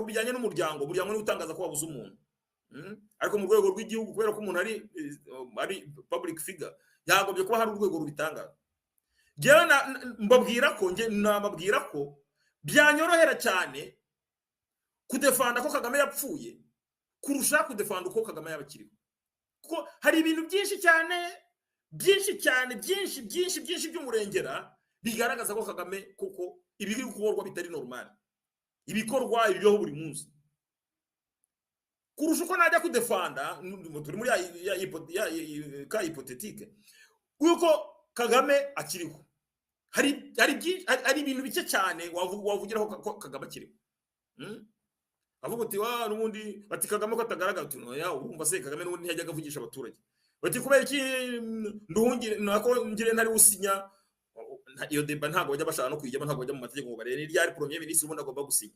bijyanye n'umuryango, umuryango niwo utangaza ko wabuze umuntu. Ariko mu rwego rw'igihugu, kubera ko umuntu ari public figure, yagombye kuba hari urwego rubitangaza. Njyewe mbabwira ko, njye nababwira ko byanyorohera cyane kudefanda ko Kagame yapfuye kurusha kudefanda uko Kagame yaba akiriho, kuko hari ibintu byinshi cyane, byinshi cyane, byinshi, byinshi, byinshi by'umurengera bigaragaza ko Kagame kuko ibiri gukorwa bitari normal, ibikorwa ibibaho buri munsi, kurusha uko najya kudefanda, turi muri ya hypothétique kuko Kagame akiriho. Hari ibintu bike cyane wavugiraho ko Kagame akiriho. Avuga uti wa n'ubundi bati Kagame ko atagaragara, uti oya, urumva se Kagame n'ubundi ntiyajyaga avugisha abaturage. Bati kubera iki Nduhungire nako ngire ntari usinya? Iyo débat ntabwo bajya bashaka no kuyijyamo, ntabwo bajya mu mategeko ngo barebe ni ryari premier ministre ubundi agomba gusinya.